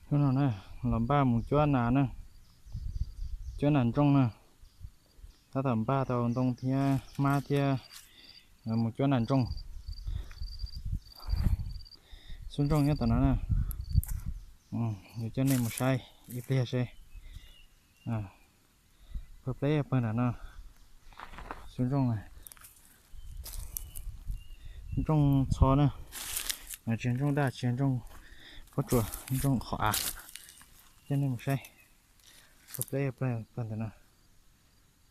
Hnub no na, los npaj mus cuab nas na, cuab nas ntsooj na. Tab tom npaj tau ntoo thiab hmab thiab mus cuab nas ntsooj. Xub ntsooj nyob tom no na, yuav coj nej mus saib ib pliag seb pawg pleb pawg nram no. Xub ntsooj, ntsooj txho na, tsis ntsooj daj tsis ntsooj pob tsuas, ntsooj qhov av. Coj nej mus saib pawg pleb pawg ntawm no,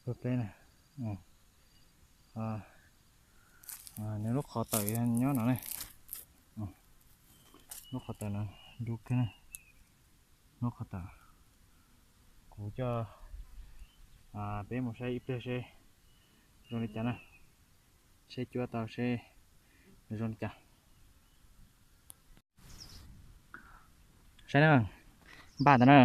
pawg pleb na. Nws lub qhov tawm nyob no ne, lub qhov tawm no du kawg na, lub qhov tawm. Kuv coj peb mus saib ib pliag seb zoo li cas na, seb cuab tau seb zoo li cas. Saib na, npaj ntawd na.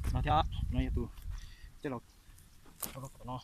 No thiab, no yog tus coj los no.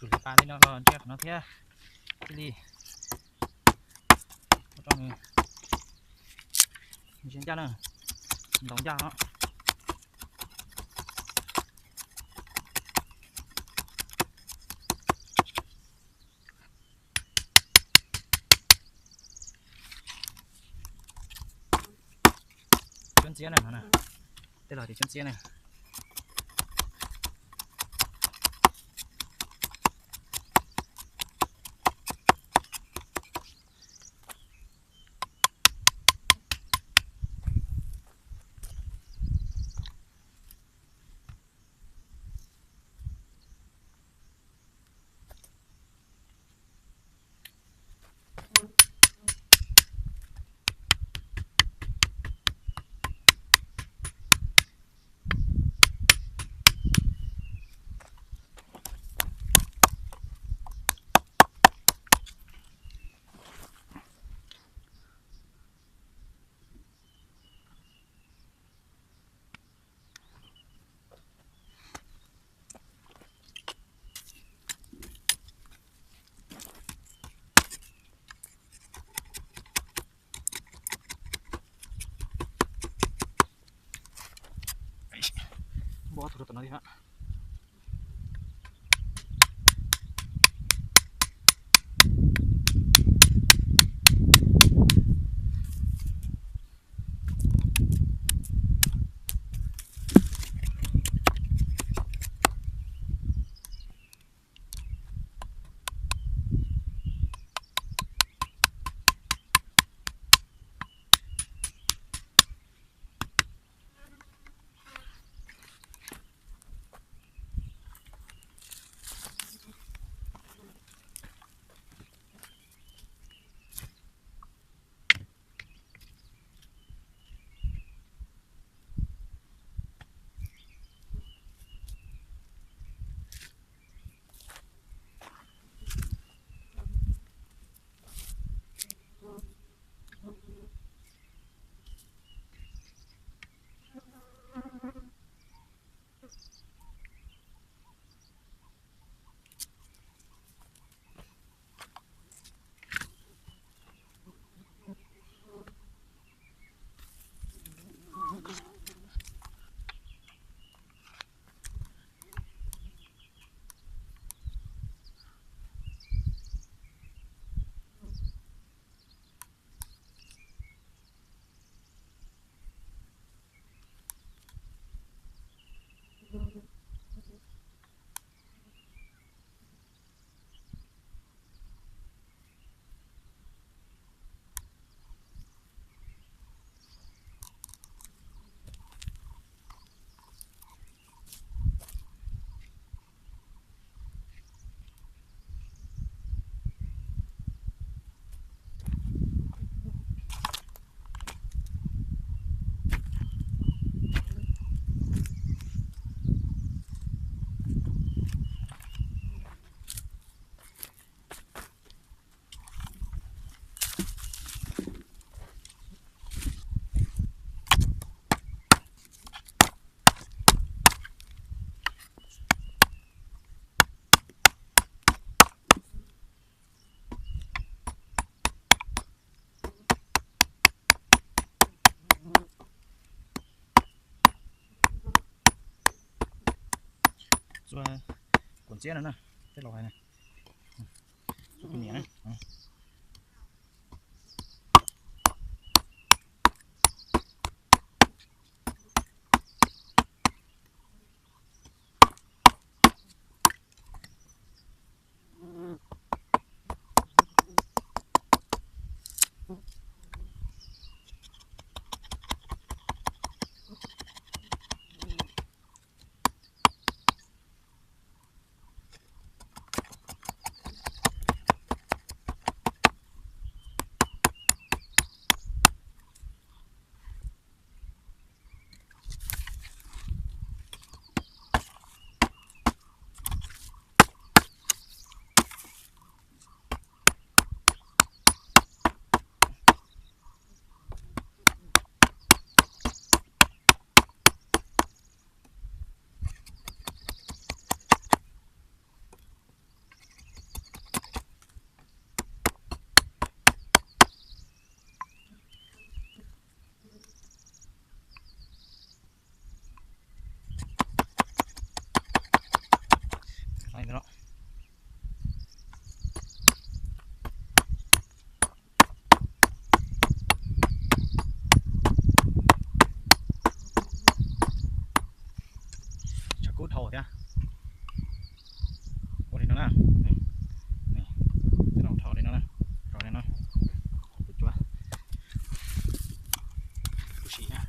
Tus hluas nqa li no los ntsia qhov no thiab, thiaj li ua rau nws ntsia ncaj na, ntaus ncaj os. Cuab ntxiab na no na, tej laus tias cuab ntxiab na. Tus rau tom no thiab. Txua kuam ntxiab no na, tej laus hais na. Txua kuam ntxiab na. Tshav kub dhau thiab. Ua li no na. Dhau li no, dhau li no. Tus cuab kuv sim na.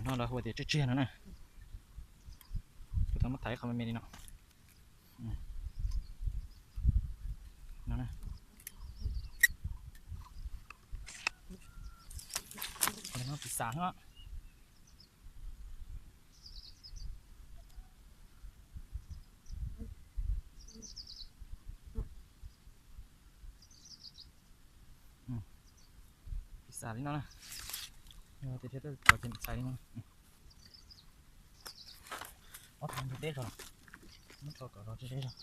No lawv hu tias tsiaj tsiag no na. Kuv tau muab thaiv qhov me me li no. No na. Qhov no tsis xav os. Tas li no na. Yog tias thiaj txais li no. Ob tug ntug deb zog, muab rho kom zog tse zog.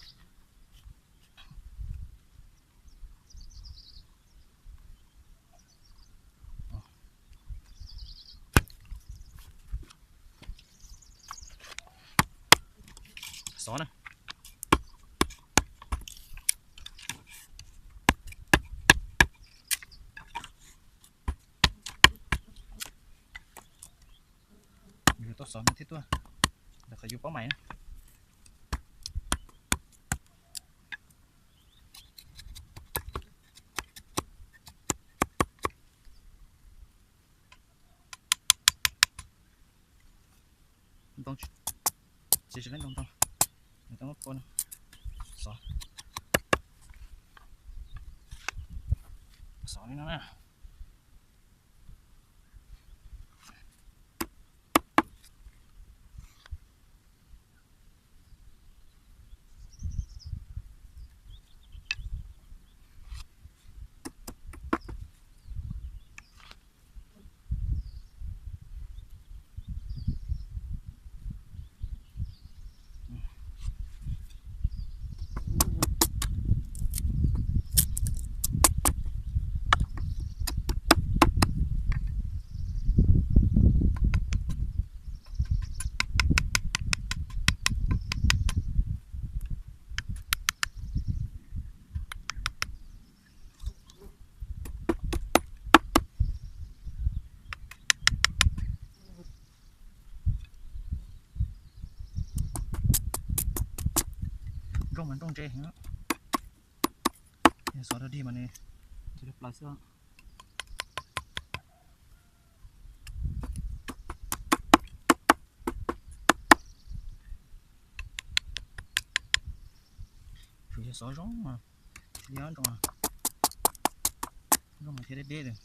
Xov na. Yus tau xov no thiab tuaj, ntawm qhov yus paub mais na. Ntoo, tsis tsis leb ntoo ntoo, nws tau muab phua no. Xov, xov li no na. Nrooj mas nrooj ntse heev, yog xov dog dig mas nws ntse li plaws xwb. Tsuas yog xov zoo, yog nrooj, nrooj mas thiaj deb deb lawm.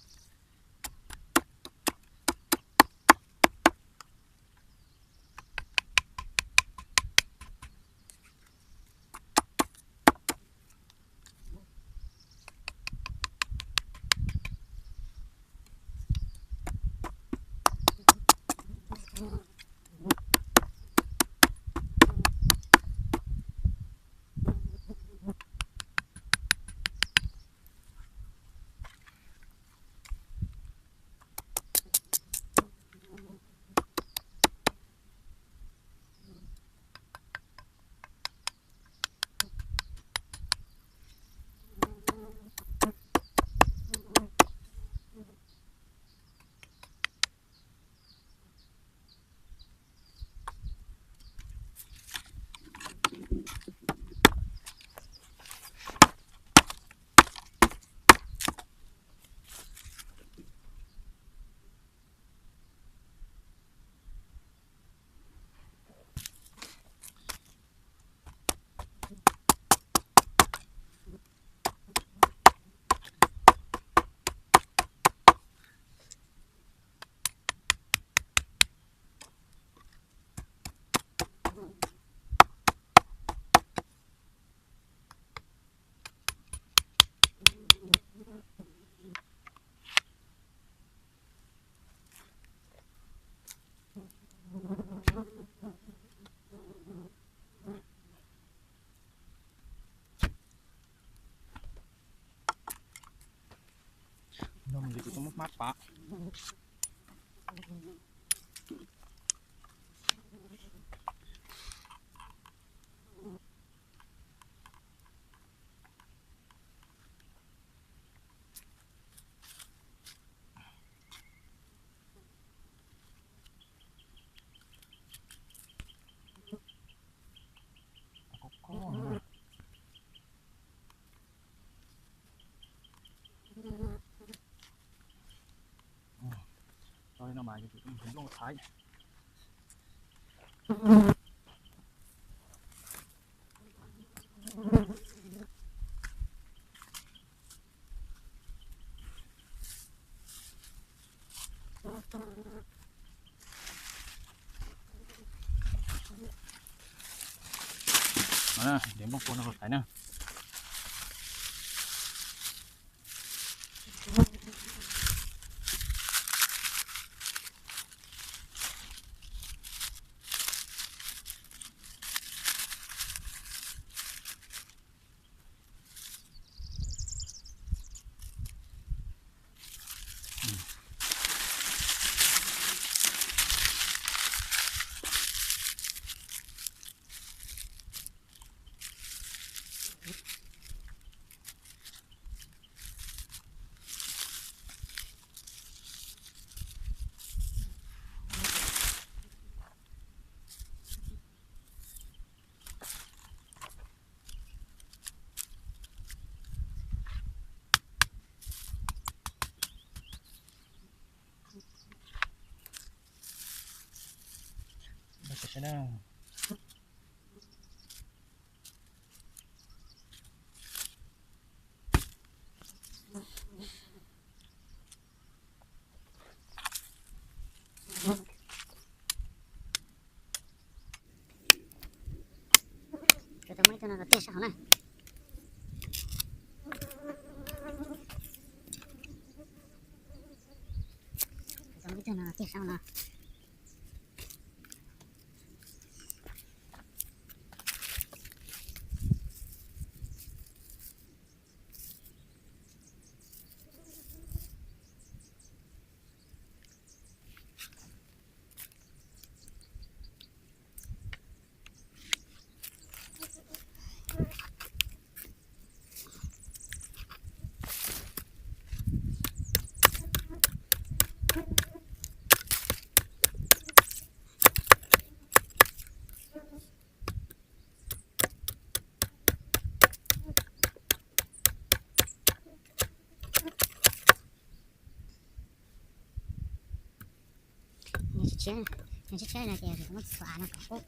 No mas yus tus tau muab hmab pav. Tau li no mas yus tus nplooj thaiv. Ntev nplooj kua no los thaiv na. Kuv tau muab ib tug no los tiag saib hauv na. Kuv tau muab ib tug no los tiag saib hauv no. Nws tshiab, nws tshiab tshiab no ces kuv muab txhua av no kom qub,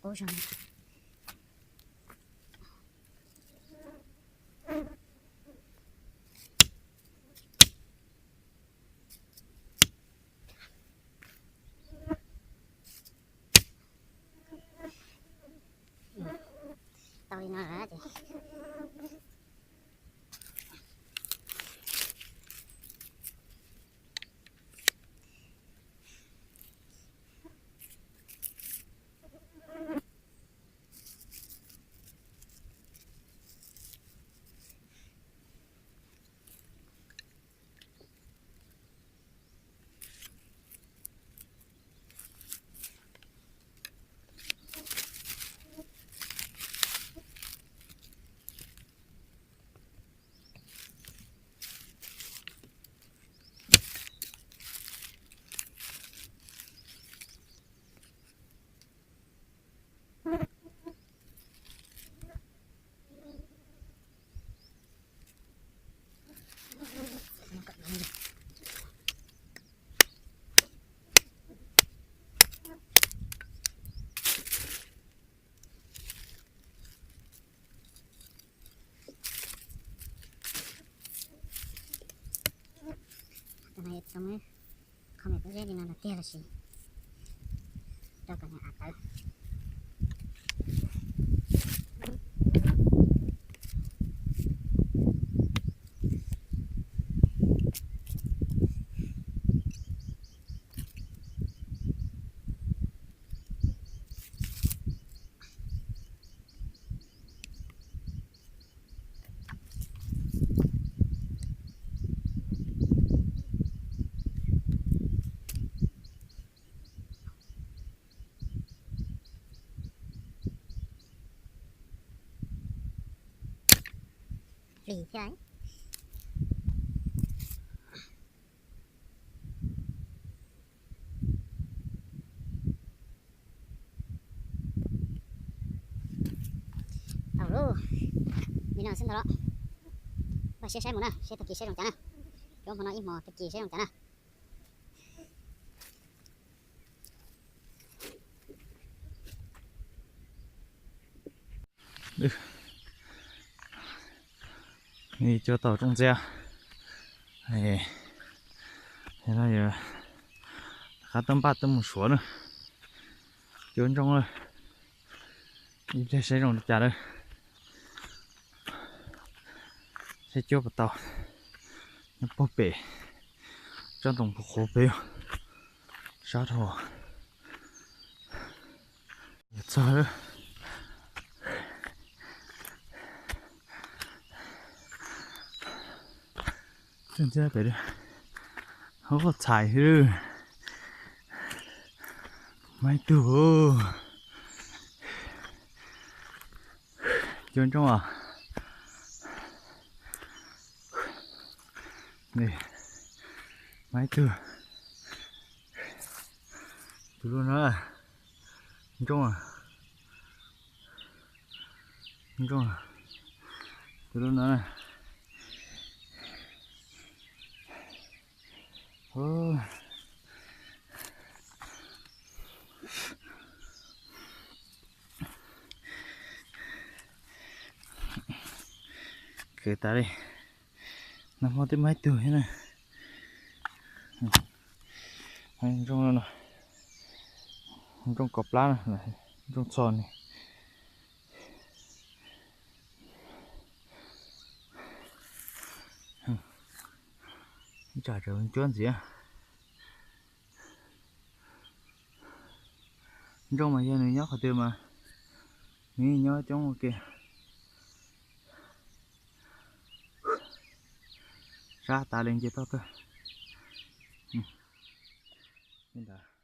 qub zog na. Tau li no lawm ces Tus no yuav tau muab qhov me pob zeb li no los tiag los sis rau kom nws av tawv. Plis thiab. Tau lauj, li no xwb ntau los. Npaj siab saib mus na, seb tag kis saib zoo cas na. Cuab hmo no ib hmos tag kis saib zoo cas na. Cuab tau rooj ntxiab, no yog qab tuaj npaj tuaj mus suav na. Cuab ntsooj, ib pliag saib zoo li cas lawm. Saib cuab puas tau. Nyob puag pem tsob ntoo qhuav qhuav pem, sab dhau. Txog lawm. Txog ntxiab pem, hauv txhais xwb. Maib tug. Cuab ntsooj os. Maib tug. Tus lub no, ntsooj, ntsooj, tus lub no. Tas li, nag hmo twb muaj ib tug thiab na. Nrooj, nrooj kos plab no, nrooj txho ne. Tsam tseem cuab ntxiv. Nrooj mas yog nws nyob qhov twg mas nws nyob coob ua ke. Sab tas li nce toj tuaj li ntawd.